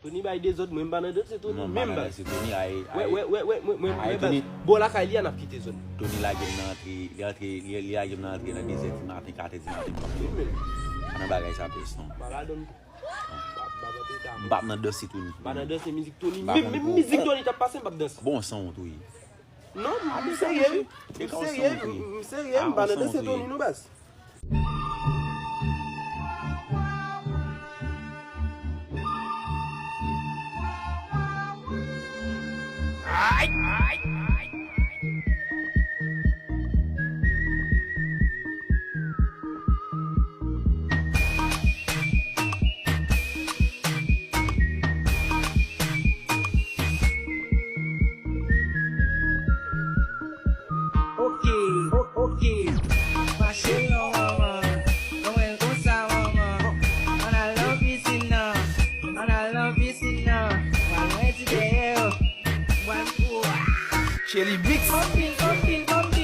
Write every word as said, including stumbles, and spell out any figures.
Tony bay dezòd, mwen m pa nan danse Tony. Non, m pa Menm nan baz. Danse Tony, ay, Wè, ay. wè, wè, wè, mwen, mwen, Ay, mwen baz. Tony. Bò lakay li a n ap kite zòn. Tony lage m nan antre, li antre, li, li lage m nan antre nan de zè di maten, kat è di maten, m p ap Wi, dòmi. men. Pa nan bagay sa pèsonn. Pa ladan. Pa, pa, pa, pa, M p ap nan danse Tony. Pa nan danse mizik Tony. M pa Menm, konn menm pou- mizik Tony t ap pase, m p ap danse. Bon, san ou tou ye. Non, Ah, m men serye. sa, M e ka w serye, san ou tou ye. M serye, Ah, m pa ou nan san ou danse tou ye. Tony non baz. Ok, o- ok. Mache non manman, nou wè l konsa manman. Ann al nan pisin nan, ann al nan pisin nan. Pral wè ti dèyè yo. Pral Shelly Mix. Konpil, konpil, konpil.